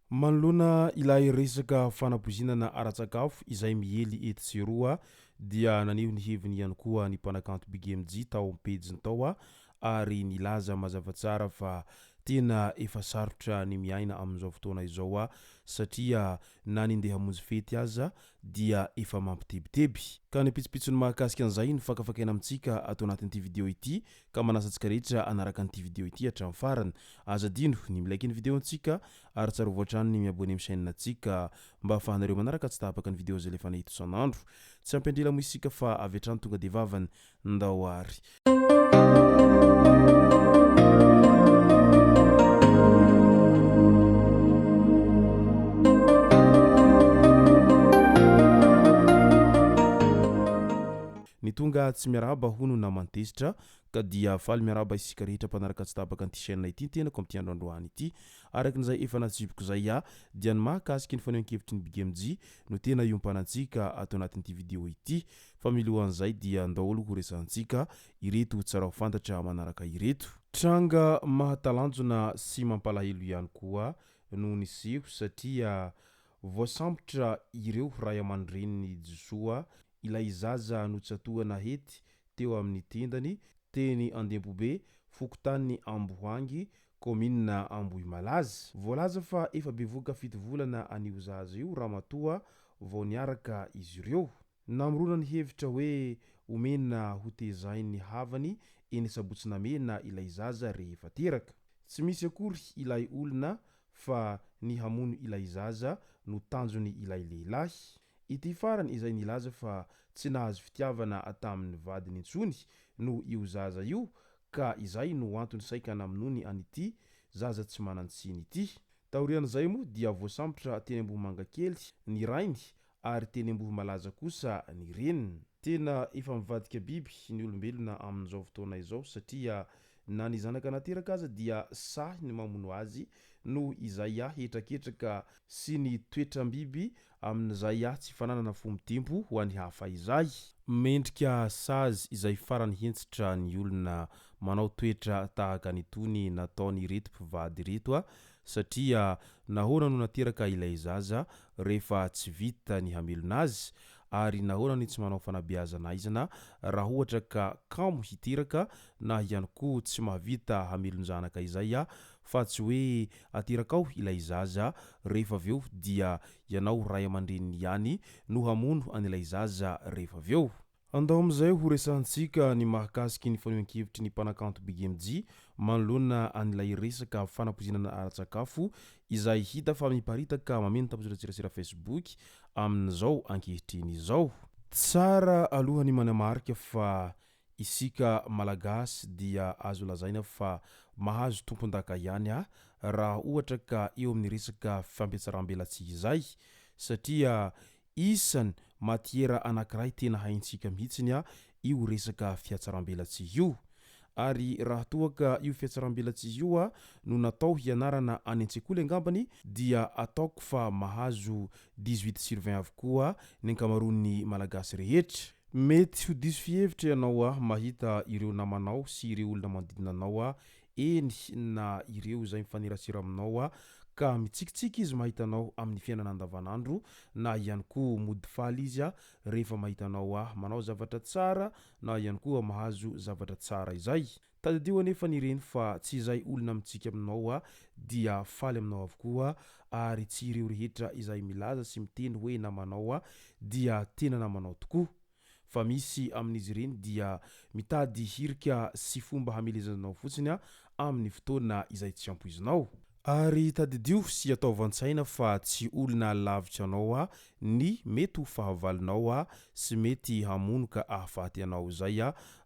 Manoloana ilay resaka fanapoizinana ara-tsakafo izay miely etsy sy eroa dia naneho ny heviny ihany koa ny mpanakanto Big MJ tao amin'ny pejiny tao ary nilaza mazava tsara fa tena efa sarotra ny miaina amin'izao fotoana izao satria na ny ndeha hamonjy fety aza dia efa mampitebiteby. Ka ny pitsopitsony mahakasika an'izay no fakafakaina amintsika ato anatin'ity video ity ka manasa antsika rehetra hanaraka an'ity video ity hatramin'ny farany. Aza adino ny mi-like ny video antsika ary tsarovy hatrany ny mi-abonner amin'ny chaîne antsika mba ahafahanareo manaraka tsy tapaka ny video izay alefanay eto isan'andro. Tsy ampy andrila moa isika fa avy hatrany tonga dia vavany. Ndao ary. Ny tonga tsy miarahaba hono naman-tezitra ka dia faly miarahaba isika rehetra mpanaraka tsy tapaka an'ity chaîne ity ny tenako amin'ity andro androany ity. Araka izay efa natsipiko izay aho dia ny mahakasika ny fanehoan-kevitry ny Big MJ no tena iompanantsika ato anatin'ity vidéo ity. Fa milohan'izay dia ndao aloha ho resahantsika ireto tsara ho fantatra manaraka ireto. Tranga mahatalanjona sy mampalahelo ihany koa no niseho satria voasambotra ireo ray aman-drenin'i Josoa ilay zaza notsatohana hety teo amin'ny tendany teny Andempobe, fokontanin'i Ambohangy, kaominina Ambohimalaza. Voalaza fa efa bevohoka fito volana an'io zaza io ramatoa vao niaraka izy ireo. Namorona ny hevitra hoe omena hotezain'ny havany eny Sabotsy Namehana ilay zaza rehefa teraka. Tsy misy akory ilay olona fa ny hamono ilay zaza no tanjony ilay lehilahy. Ity farany izay nilaza fa tsy nahazo fitiavana tamin'ny vadiny intsony noho io zaza io ka izay no antony saika namonoany an'ity zaza tsy manan-tsiny ity. Taorian'izay moa dia voasambotra teny Ambohimangakely ny rainy ary teny Ambohimalaza kosa ny reniny. Tena efa mivadika biby ny olombelona amin'izao fotoana izao satria na ny zanaka nateraka aza dia sahy ny mamono azy noho izay hetraketraka sy ny toetram-biby amin'izay tsy fananana fo mitempo ho an'ny hafa izay. Mendrika sazy izay farany hentitra ny olona manao toetra tahaka an'itony nataon'ireto mpivady ireto satria nahoana no nateraka ilay zaza rehefa tsy vita ny hamelona azy ary nahoana no tsy manao fanabeazana aizana raha ohatra ka kamo hiteraka na ihany koa tsy mahavita hamelon-janaka izay fa tsy hoe aterakao ilay zaza rehefa avy eo dia ianao ray aman-dreniny ihany no hamono an'ilay zaza rehefa avy eo. Andao amin'izay ho resahantsika ny mahakasiky ny fanehoan-kevitry ny mpanakanto Big MJ manoloana an'ilay resaka fanapoizinana ara-tsakafo izay hita fa miparitaka mameno tambajotran-tserasera Facebook amin'izao ankehitriny izao. Tsara aloha ny manamarika fa Isika Malagasy dia azo lazaina fa mahazo tompon-daka ihany raha ohatra ka eo amin'ny resaka fampiatsaram-belatsihy izay satria isan matiera anankiray tena haintsika mihitsiny io resaka fiatsaram-belatsihy io. Ary raha toa ka io fiatsaram-belatsihy io no natao hianarana any an-tsekoly angambany dia ataoko fa mahazo 18 sur 20 avokoa ny ankamaroan'ny Malagasy rehetra. Mety ho diso fihevitra ianao mahita ireo namanao sy ireo olona manodidina anao, eny na ireo izay mifanerasera aminao ka mitsikitsiky izy mahita anao amin'ny fiainana andavanandro na ihany koa mody faly izy rehefa mahita anao manao zavatra tsara na ihany koa mahazo zavatra tsara izay. Tadidio anefa ny reny fa tsy izay olona mitsiky aminao dia faly aminao avokoa ary tsy ireo rehetra izay milaza sy miteny hoe namanao dia tena namanao tokoa. Fa misy amin'izy ireny dia mitady hirika sy fomba hamelezana anao fotsiny amin'ny fotoana izay tsy ampoizinao. Ary tadidio sy ataovy an-tsaina fa tsy olona lavitra anao ny mety ho fahavalonao sy mety hamono ka ahafaty anao izay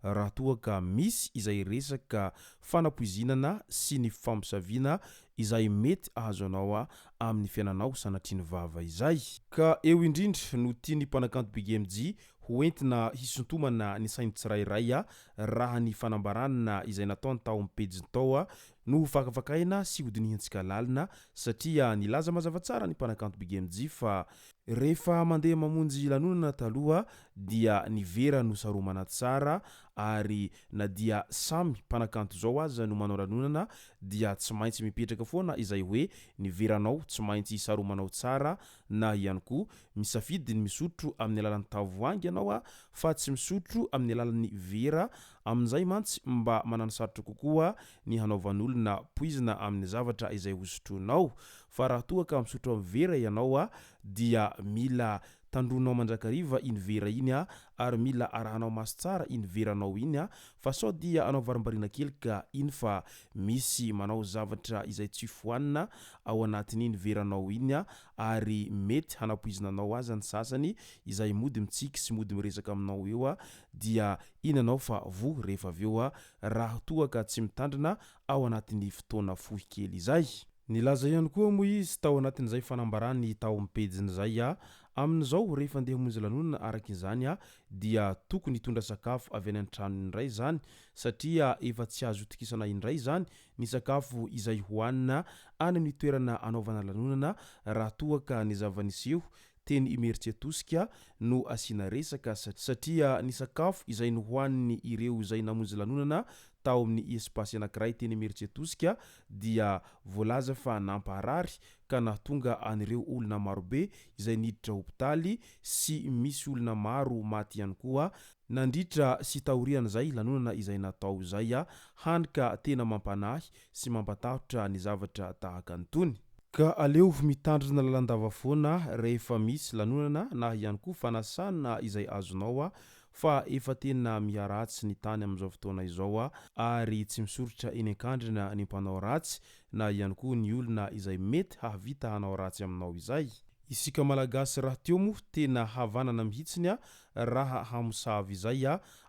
raha toa ka misy izay resaka fanapoizinana sy ny famosaviana izay mety ahazo anao amin'ny fiainanao sanatria ny vava izay. Ka eo indrindra no tian'ny mpanakanto Big MJ ho entina hisintomana ny sain'ny tsirairay raha ny fanambarana izay nataony tao amin'ny pejiny tao. no ho fakafakaina sy hodinihintsika lalina satria nilaza mazava tsara ny mpanakanto Big MJ fa rehefa mandeha mamonjy lanonana taloha dia ny vera no saromana tsara ary na dia samy mpanakanto zao aza no manao lanonana dia tsy maintsy mipetraka foana izay hoe ny veranao tsy maintsy saromanao tsara na ihany koa misafidy ny misotro amin'ny alalan'ny tavoahangy ianao fa tsy misotro amin'ny alalan'ny vera amin'izay mantsy mba mananosarotra kokoa ny hanaovan'olona poizina amin'ny zavatra izay hosotroinao fa raha toa ka misotro amin'ny vera ianao dia mila tandroinao mandrakariva iny vera iny ary mila arahanao maso tsara iny veranao iny fa sao dia anao varimbariana kely ka iny fa misy manao zavatra izay tsy fohanina ao anatin'iny veranao iny ary mety hanapoizina anao aza ny sasany izay mody mitsiky sy mody miresaka aminao eo dia iny anao fa voa rehefa avy eo raha toa ka tsy mitandrina ao anatin'ny fotoana fohy kely izay. Nilaza ihany koa moa izy tao anatin'izay fanambarany tao amin'ny pejiny izay, Amin'izao rehefa andeha hamonjy lanonana araka izany dia tokony hitondra sakafo avy any an-tranony indray izany satria efa tsy azo itokisana indray izany ny sakafo izay hohanina any amin'ny toerana anaovana lanonana raha toa ka ny zava-niseho teny Imerintsiatosika no asiana resaka satria ny sakafo izay nohaniny ireo izay namonjy lanonana tao amin'ny espace anankiray teny Imerintsiatosika dia voalaza fa nampaharary ka nahatonga an'ireo olona marobe izay niditra hopitaly sy misy olona maro maty ihany koa nandritra sy taorian'izay lanonana izay natao izay, hany ka tena mampanahy sy mampatahotra ny zavatra tahaka an'itony. Ka aleo mitandrina lalandava foana rehefa misy lanonana na ihany koa fanasana izay azonao fa efa tena miharatsy ny tany amin'izao fotoana izao ary tsy misoritra eny an-kandrina ny mpanao ratsy na ihany koa ny olona izay mety hahavita hanao ratsy aminao izay. Isika Malagasy rahateo moa tena havanana mihitsiny raha hamosavy izay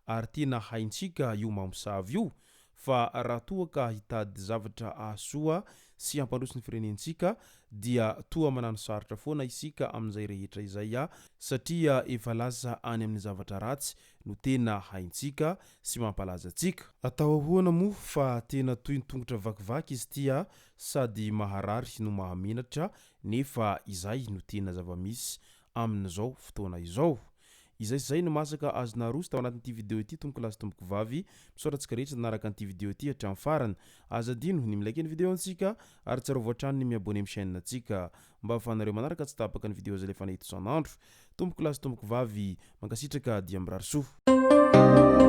ary tena haintsika io mamosavy io fa raha toa ka hitady zavatra hahasoa sy hampandroso ny firenentsika dia toa manano sarotra foana isika amin'izay rehetra izay satria efa lasa any amin'ny zavatra ratsy no tena haintsika sy mampalaza antsika. Atao ahoana moa fa tena toy ny tongotra vakivaky izy ity sady maharary no mahamenatra nefa izay no tena zava-misy amin'izao fotoana izao. Izay sy izay no masaka azo naroso tao anatin'ity video ity tompoko lahy sy tompoko vavy. Misaotra antsika rehetra nanaraka an'ity video ity hatramin'ny farany. Aza adino ny mi-like ny video antsika ary tsarovy hatrany ny mi-abonner amin'ny chaîne antsika mba ahafahanareo manaraka tsy tapaka ny video izay alefanay eto isan'andro. Tompoko lahy sy tompoko vavy, mankasitraka dia mirary soa.